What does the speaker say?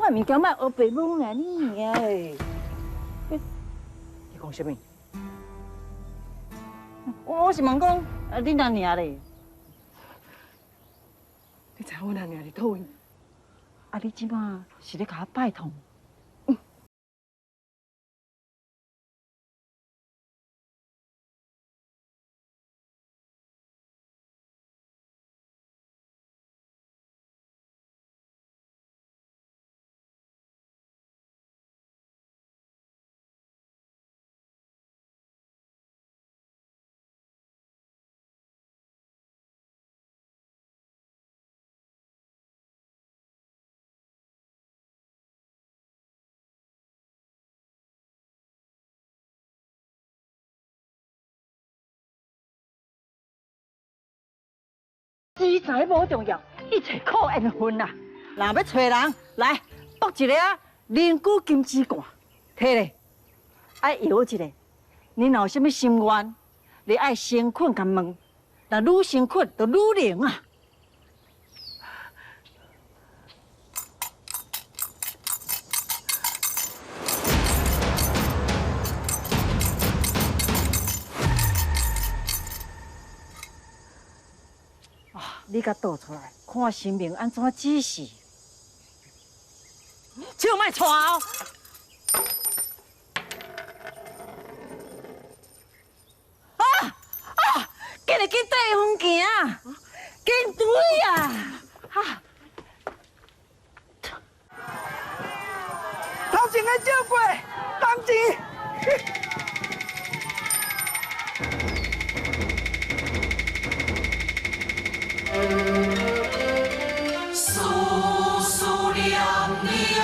款物件莫烏白摸啊你啊！你講啥物？我是問講，啊，恁阿娘咧？你知影阮阿娘佇佗位？啊，你這馬是咧共我拜託？資財無重要，一切靠緣分啊！若欲揣人來卜一个啊，靈龜金枝罐，提咧，愛搖一下。你若有啥物心願，你愛誠懇共問，若愈誠懇就愈靈啊！你共倒出來，看神明按怎指示。手莫掣哦！啊啊！緊來緊綴方行，緊對啊！哈！頭前的照過，當前。思思念念。